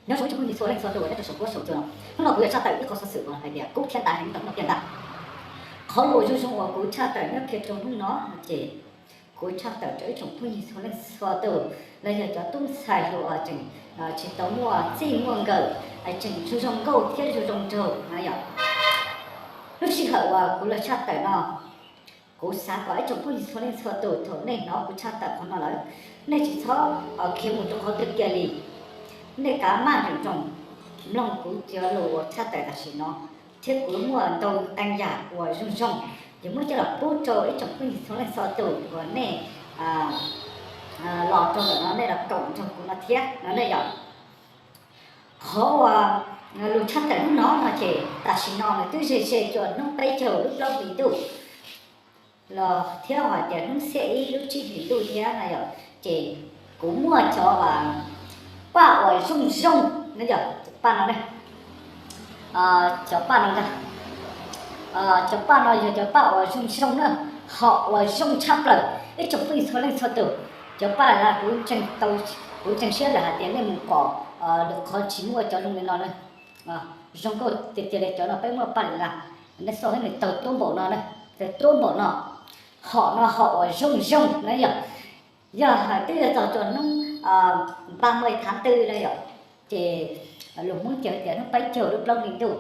Nyob zoo ib tsoom phooj ywg txhua leej txhua tus uas nyob rau saum huab saum cua no. Hnub no kuv yuav tshaj tawm ib qho xov xwm uas hais tias kub thiab ntav heev ntawm hnub no tiag ntag. Qhov uas zoo zoo uas kuv tshaj tawm nyob kiag rau hnub no ces kuv tshaj tawm rau ib tsoom phooj ywg txhua leej txhua tus los yog cov tub ntxhais hluas uas tseem tsis tau muaj txij muaj nkawm, tseem zoo zoo nkauj thiab zoo zoo nraug na yom. Lub sij hawm uas kuv los tshaj tawm no, kuv xav kom ib tsoom phooj ywg txhua leej txhua tus thaum nej hnov kuv tshaj tawm qhov no lawm, nej tsis txhob khiav mus rau qhov twg kiag li. Nej kav maj nroos nroos mloog kuv cov lus uas tshaj tawm tam sim no, thiab kuv muaj ntau qee yam uas zoo zoo, ces muab coj los pub rau ib tsoom phooj ywg txhua leej txhua tus uas nej los rau ntawm no nej los koom nrog kuv no thiab no nej yom. Qhov uas lus tshaj tawm hnub no no ces tam sim no nws twb ze ze cov hnub peb caug lub plaub hlis ntuj los thiab hais tias hnub xiab ib lub tsib hlis ntuj thiab no yom, ces kuv muaj cov paj uas zoo zoo no yom, paj no ne, cov paj no ntag. Cov paj no yog cov paj uas zoo zoo na, hom uas zoo tshaj plaws ib tsoom phooj ywg txhua leej txhua tus. Cov paj no kuv ntseeg tau, kuv ntseeg siab lawm hais tias nej mus pom lwm qhov tsis muaj cov zoo li no na. Zoo nkauj tiag tiag li cov no peb muaj paj li na, nej xauj thiab nws tawg tuab npaum no na, tawg tuab npaum no. Hom no hom uas zoo zoo na yom, yog hais twb yog txog rau hnub ba mươi tháng tư na yom, ces lus Hmoob ces tias hnub peb caug lub plaub hlis ntuj,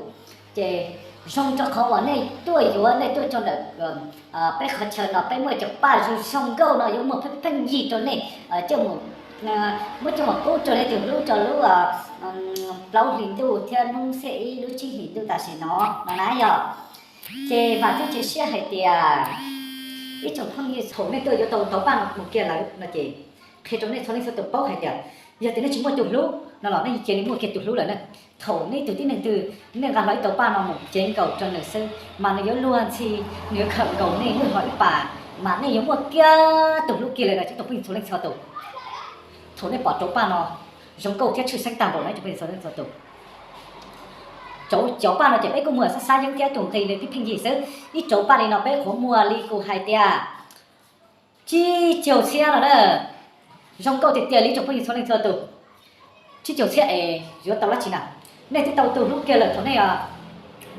ces zoo rau qhov uas nej tuaj yuav, nej tuaj rau ntawm peb qhov chaw no peb muaj cov paj zoo zoo nkauj no yuav muag pheej pheej yig rau nej coj mus, muab coj mus pub rau nej tus hlub rau lub plaub hlis ntuj thiab hnub xiab ib lub tsib hlis ntuj tam sim no no na yom. Ces vam thiab cia siab hais tias ib tsoom phooj ywg thaum nej tuaj yuav tau cov paj no mus kiag lawm no ces qhia rau nej txhua leej txhua tus paub hais tias yog tias nej tsis muaj tus hlub no los nej cia li muaj kiag tus hlub lawm na. Thaum nej tus tib neeg twg nej nqa hlo ib tau paj no mus cev nkaus rau nws xwb mas nws yuav luag ntxhi, nws yuav khawm nkaus nej lub hlo ib pas, mas nej yuav muaj kiag tus hlub kiag lawm no ib tsoom phooj ywg txhua leej txhua tus. Thaum nej pom cov paj no zoo nkauj thiab tshwj xeeb tag npaum no ib tsoom phooj ywg txhua leej txhua tus. Cov paj no ces peb kuj muag xab xab yeeb thiab tus nqi nws pheej pheej yig xwb. Ib cov paj li no peb qhuav muag li kuv hais tias tsib caug txhiab no na. Zoo nkauj tiag tiag li tsoom phooj ywg txhua leej txhua tus. Tsib caug txhiab es yuav tau dab tsi na? Nej twb tau tus hlub kiag lawm thaum nej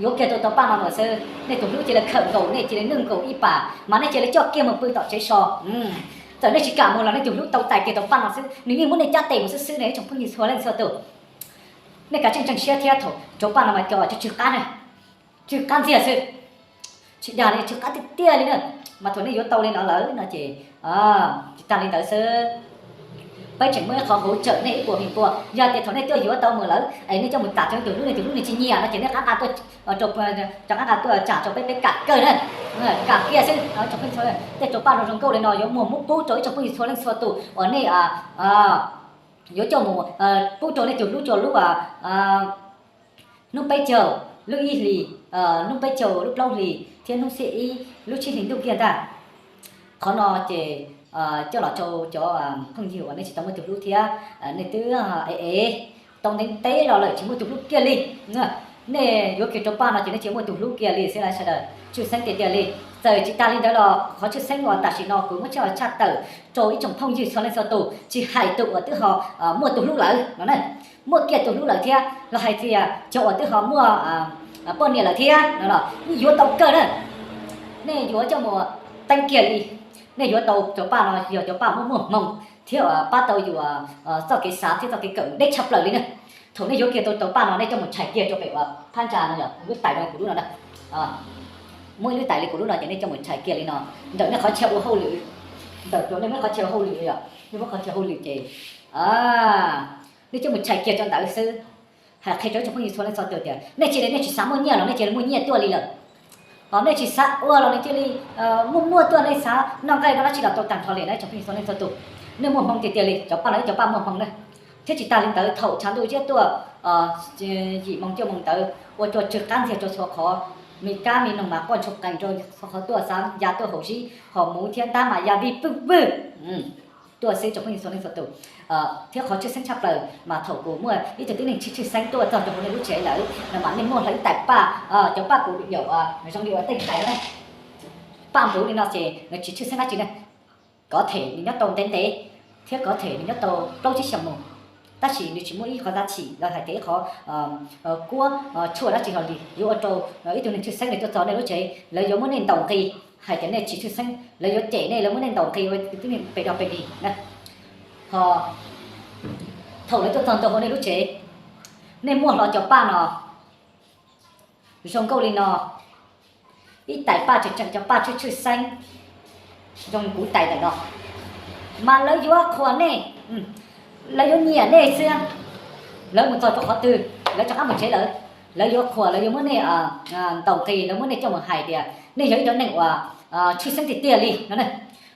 yuav kiag tau cov paj no lawm xwb, nej tus hlub cia li khawm nkaus, nej cia li nug nkaus ib pas mas nej cia li coj kiag mus pw tom tsev so. Txawm nej tsis kam mus los nej tus hlub tau tais kiag cov paj no xwb, nws yeej muab nej cab tes mus xwb xwb ne ib tsoom phooj ywg txhua leej txhua tus. Nej kav tsij ntseeg siab thiab thaum cov paj no mas cov tsw tsw qab ne, tsw qab ntxiag xwb, tsis dag li, tsw qab tiag tiag li na. Mas thaum nej yuav tau li no lawm no ces tsis tag li ntawd xwb, peb tseem muaj ib qho hauv tsawm nej ib puas feem pua. Yog tias thaum nej tuaj yuav tau mus lawm es nej coj mus tsam rau nej tus hlub, nej tus hlub nws tsis nyiam no ces nej rov qab tuaj tsam rau peb, peb kam kawg na. Kam kiag xwb. Tej cov paj no zoo nkauj li no yuav muag muab pub rau ib tsoom phooj ywg txhua leej txhua tus uas nej yuav coj mus pub rau nej tus hlub rau lub hnub peb caug lub ib hlis, hnub peb caug lub plaub hlis thiab hnub xiab ib lub tsib hlis ntuj kiag ntag. Qhov no ces coj los rau cov phooj ywg uas nej tsis tau muaj tus hlub thiab nej twb ev ev tau ntev ntev los lawm tsis muaj tus hlub kiag li. Nej yuav kiag rau paj no ces nej cia muaj tus hlub kiag li xwb na sawv daws. Tshwj xeeb tiag tiag li. Txawm tsis tas li ntawd los qhov tshwj xeeb uas tam sim no kuv muab tshaj, tshaj tawm rau ib tsoom phooj ywg txhua leej txhua tus, tsis hais tus uas twb ho muaj tus hlub lawm no na, muaj kiag tus hlub lawm thiab los hais tias cov uas twb ho muaj poj niam lawm thiab no los yuav tau kawg na. Nej yuav coj mus teeb kiag li. Nej yuav tau cov paj no yog cov paj muaj muaj hmoo thiab uas pab tau yus txoj kev xav thiab txoj kev kawm deb tshaj plaws li na. Thaum nej yuav kiag tau cov paj no nej coj mus tshais kiag rau pem uas phab ntsa no yog lub tais no kuv lub no na. Muaj ib lub tais li kuv lub no ces nej coj mus tshais kiag li no ntawm nej qhov chaw ua hauj lwm, ntawm nej muab qhov chaw ua hauj lwm yog nej muab qhov chaw ua hauj lwm ces nej coj mus tshais kiag rau ntawd xwb. Hais qhia rau ib tsoom phooj ywg txhua leej txhua tus tias nej cia li, nej tsis xav muaj nyiaj los nej cia li muaj nyiaj tuaj li lawm. Hos nej tsis xav ua los nej cia li muaj muaj tuaj, nej xav noj nqaij noj dab tsi los tau tag nrho li na ib tsoom phooj ywg txhua leej txhua tus. Nej muaj hmoo tiag tiag li, cov paj no ib cov paj muaj hmoo na. Thiab tsis tas li ntawd thaum tshav ntuj siab tuaj yim moo cuaj moo ntawd ua rua tsw qab ntxiag rau txhua qhov, me kab me noog mas quaj ntshua qees rau txhua qhov tuaj, xav ya tuaj haus zib hos muv thiab ntab mas ya vij pwj vwg tuaj xwb tsoom phooj ywg txhua leej txhua tus. Thiab qhov tshwj xeeb tshaj plaws mas thaum kuv muaj ib tug tib neeg tshwj tshwj xeeb tuaj txog rau hauv nej lub tsev lawm no mas nej muaj hlo ib tais paj, cov paj kuv yaum zoo li uas tej tais na, paj npuv li no ces nws tsis tshwj xeeb dab tsi na. Kov them nws nyob tau ntev ntev thiab kov them nws nyob tau plaub tsib xyoos mus. Tab sis nws tsis muaj ib qhov dab tsi los hais tias ib qhov kuab tshuaj dab tsi hlo li yuav ua rau ib tug neeg tshwj xeeb li tuaj txog nej lub tsev, lawv yuav muab nej ntaus nqi hais tias nej tsis tshwj xeeb, lawv yuav cem nej, lawv muab nej ntaus nqi ua tib neeg pes dog pes dig na. Ho thaum lawv tuaj txog ntua hauv nej lub tsev, nej muaj hlo cov paj no zoo nkauj li no, ib tais paj tseem tseem cov paj tshwj tshwj xeeb zoo kuv tais ntawm no, mas lawv yuav qhuas nej, lawv yuav nyiam nej xwb. Lawv mus txog rau qhov twg lawv rov qab mus tsev lawm, lawv yuav qhuas, lawv yuav muab nej ntaus nqi, lawv muab nej coj mus hais tias nej yog ib cov neeg uas tshwj xeeb tiag tiag li no.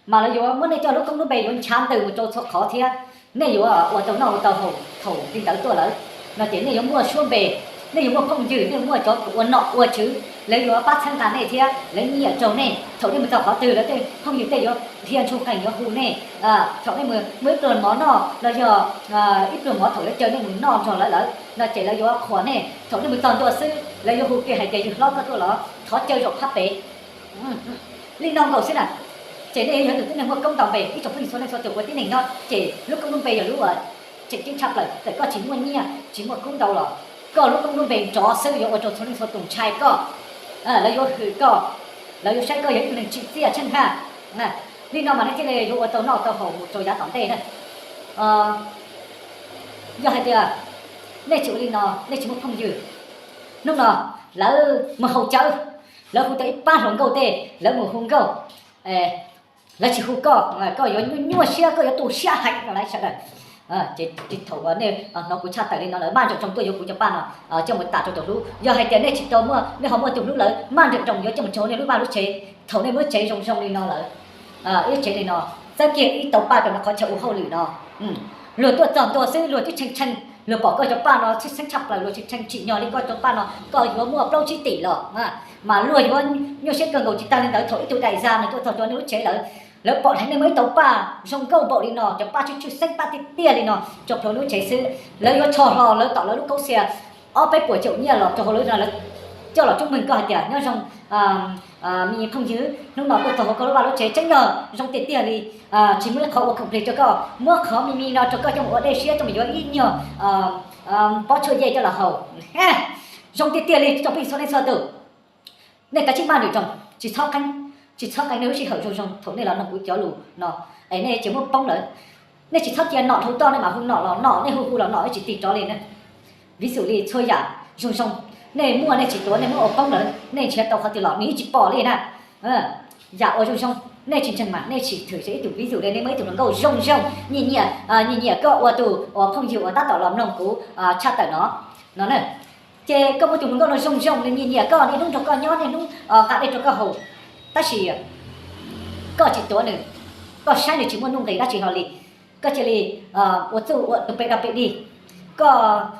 Mas lawv yuav muab nej coj lub koob lub npe yuav nchav ntws mus rau txhua qhov thiab. Nej yuav ua tau noj ua tau haus thaum li ntawd tuaj lawm no ces nej yuav muaj suab npe, nej yuav muaj phooj ywg, nej yuav muaj cov ua nom ua tswv, lawv yuav pab txhawb nqa nej thiab lawv nyiam raug nej. Thaum nej mus txog qhov twg lawv tej phooj ywg tej yuav dhia ntshug qees yuav hu nej. Thaum nej mus muaj ib pluag mov noj los yog ib pluag mov thaum lawv caw nej mus noj nrog lawv lawm no ces lawv yuav qhuas nej. Thaum nej mus txog ntua xwb lawv yuav hu kiag hais tias yawg hlob koj tuaj los thov caw zaum phab pem. Li no nkaus xwb na. Ces nej yog tus tib neeg muaj koob ntau npe, ib tsoom phooj ywg txhua leej txhua tus ua tib neeg nyob ces lub koob lub npe yog lub tseem ceeb tshaj plaws. Txawm koj tsis muaj nyiaj tsis muaj kub ntau los koj lub koob lub npe nrov xwb yuav ua rau txhua leej txhua tus ntshai koj. Lawv yuav hwm koj, lawv yuav saib koj yog ib tug neeg tsim txiaj tsheej haj. Li no mas nej thiaj li yuav ua tau noj tau haus mus rau yav tom ntej na. Yog hais tias nej tsis ua li no, nej tsis muaj phooj ywg, hnub no lawv mus haus cawv, lawv hu tau ib pab hluas nkauj tej, lawv mus hu nkauj, lawv tsis hu koj, koj yuav nyuaj siab, koj yuav tu siab heev no lawv sawv daws. Ces thaum nej hnov kuv tshaj tawm li no lawm maj nroos nroos tuaj yuav kuv cov paj no coj mus tas rau tus hlub. Yog hais tias nej tsis tau muaj, nej ho muaj tus hlub lawm maj nroos nroos yuav coj mus tso nej lub vaj lub tsev. Thaum nej muab tsev zoo zoo li no lawm, ib tsev li no, txawb kiag ib tauv paj rau qhov chaw ua hauj lwm no, luag tuaj txog ntua xwb luag twb tshee tshee, luag pom koj cov paj no tshee tshee tshaj plaws, luag tshee tshee tsim nyog li koj cov paj no koj yuav muaj plaub tsib tim los mas luag yuav nyuaj siab kawg nkaus. Tsis tas li ntawd thaum ib tug dais zag no tuaj txog rau nej lub tsev lawm, lawv pom dheev nej muaj ib tauv paj zoo nkauj npaum li no, cov paj tshwj tshwj xeeb paj tiag tiag li no rau hauv lub tsev xwb, lawv yuav rho hlo lawv tom lawv lub kaub xia ob peb puas caum nyiaj los rau hauv lawv, lawv coj los coob meeg koj hais tias nyob zoo me phooj ywg, hnub no tuaj txog hauv koj lub vaj lub tsev tseeb yog zoo tiag tiag li, tsis muaj ib qhov ua khoom plig rau koj, muab qhov me me no rau koj coj mus ua dej siab coj mus yuav ib nyuag pob tshuaj yej coj los haus. Zoo tiag tiag li tsoom phooj ywg txhua leej txhua tus. Nej kav tsij maj nroos nroos, tsis txhob qeeb, tsis txhob qeeb nej lub sij hawm zoo zoo thaum nej los mloog kuv cov lus no, es nej tsis muab poob lawm. Nej tsis txhob cia nom dhau toj nej mam hu nom los nom, nej hu hu los nom nej tsis tig rov li na. Ví dụ li txhua yam zoo zoo, nej muaj nej tsis tuav, nej muab ua poob lawm, nej nrhiav tau qhov twg los nws yeej tsis pom li na. Yam uas zoo zoo, nej tsis ntseeg mas nej sim thwm ib tug ví dụ li, nej muaj ib tug hluas nkauj zoo zoo, nyiam nyiam, nyiam nyiam koj ua tus uas phooj ywg uas tab tom los mloog kuv tshaj tawm no, no na. Ces koj muaj tus hluas nkauj no zoo zoo, nws nyiam nyiam koj, niaj hnub nrog koj nyob, niaj hnub nqa dej rau koj haus, tab sis koj tsis tuav nws, koj saib nws tsis muaj nuj nqis dab tsi hlo li, koj cia li ua txuj ua tus pem dog pem dig. Koj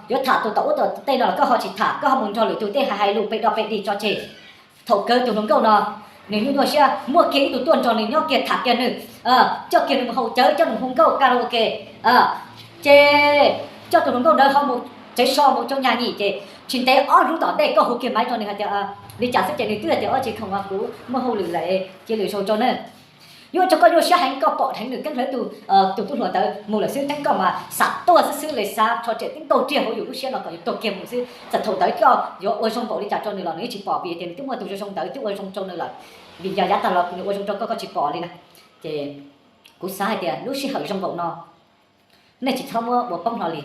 yuav tham tus tom ub tom tej no los koj ho tsis tham, koj ho mus nrog lwm tus tej hais hais lus pem dog pem dig tso tseg. Thaum kawg tus hluas nkauj no nws nyuaj nyuaj siab, muaj kiag ib tug tuaj nrog nws nyob kiag tham kiag nws, coj kiag nws mus haus cawv, coj nws mus hu nkauj karaoke, ces coj tus hluas nkauj ntawd ho mus tsev so mus tsau nyag nyim, ces tsis ntev ob hnub tom ntej koj hu kiag maiv rau nws hais tias li cas xwb ces nws twb hais tias o tsis khoom, kuv muaj hauj lwm lawm, cia lwm zaus tso na. Yuav ua rau koj nyuaj siab heev, koj pom dheev nws keeb hlawv tus, tus tub hluas ntawd mus lawm xwb, teeb koj mas xav tuag xwb xwb li, xav rho riam tib nkaug riam hauv yus lub siab no kom yus tuag kiag mus xwb. Txawm thaum ntawd koj yuav ua zoo npaum li cas rau nws los nws yeej tsis pom, vim tias nws twb muaj tus zoo zoo ntawd twb ua zoo rau nws lawm. Vim yog yav tag los nws ua zoo rau koj koj tsis pom li na. Ces kuv xav hais tias lub sij hawm zoo npaum no nej tsis txhob muab ua poob hlo li.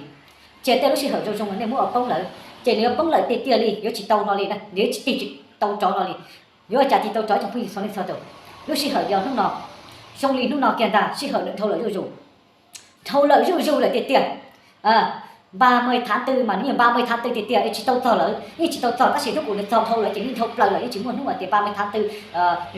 Ces tej lub sij hawm zoo zoo nej muab ua poob lawm, ces nws yuav poob lawm tiag tiag li, yuav tsis tau hlo li na, nws yuav tsis tig tsis tau rov hlo li. Yuav ua cas tig tau rov tsoom phooj ywg txhua leej txhua tus? Lub sij hawm yog hnub no, zoo li hnub no kiag ntag, sij hawm dhau lawm zuj zus, dhau lawm zuj zus lawm tiag tiag. Npa mej thav tw mas nws yeej npa mej thav tw tiag tiag, yeej tsis tau txog lawm, yeej tsis tau txog, tab sis hnub kuv nws txog dhau lawm ces yeej dhau plaws lawm, yeej tsis muaj hnub tias npa mej thav tw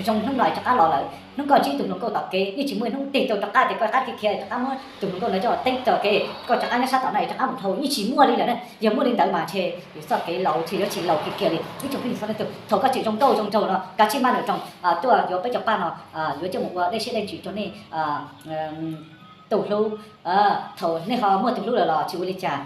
zoo hnub no rov qab los lawm. Hnub koj ntsib tus hluas nkauj tom kev yeej tsis muaj hnub tig tau rov qab tias koj rov qab khiav khiav rov qab muab tus hluas nkauj ntawd coj teb tso kev, koj rov qab nyob sab tom no rov qab mus dhau, yeej tsis muaj li lawm na. Yog muaj li ntawd mas ntshe yus txoj kev laus ntshe yuav tsis laus kiag kiag li. Ib tsoom phooj ywg txhua leej tug, thaum koj tseem zoo nkauj zoo nraug no kav tsij maj nroos nroos tuaj yuav peb cov paj no, yuav coj mus ua dej siab dej ntsws rau nej tus hlub. Thaum nej ho muaj tus hlub lawm los tsis ua li cas.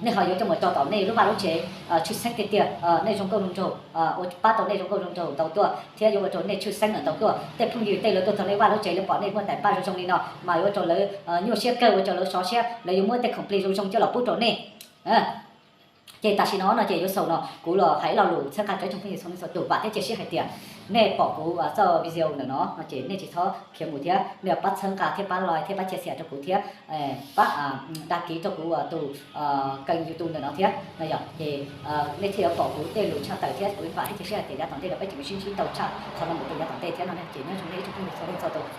nej ho yuav coj mus tso tom nej lub vaj lub tsev tshwj xeeb tiag tiag, nej zoo nkauj zoo nraug, ua pab tau nej zoo nkauj zoo nraug ntau tuaj thiab yuav ua rau nej tshwj xeeb ntau tuaj. Tej phooj ywg tej lawv tuaj txog nej vaj lub tsev, lawv pom nej muaj tais paj zoo zoo li no mas yuav ua rau lawv nyuaj siab kawg, ua rau lawv sov siab, lawv yuav muab tej khoom plig zoo zoo coj los pub rau nej. Ces tam sim no no ces yuav xaus no kuv los hais lo lus txhawb nqa rau ib tsoom phooj ywg txhua leej txhua tus, vam thiab cia siab hais tias nej pom kuv txoj video ntawm no no ces nej tsis txhob khiav mus thiab nej pab txhawb nqa thiab pab like thiab pab share rau kuv thiab pab đăng ký rau kuv tus kênh YouTube ntawm no thiab no yog ces nej thiaj yuav pom kuv tej lus tshaj tawm thiab kuv vam thiab cia siab hais tias yav tom ntej no peb tseem sib ntsib ntau tshaj qhov no mus rau yav tom ntej thiab no ces nyob zoo nej ib tsoom phooj ywg txhua leej txhua tus.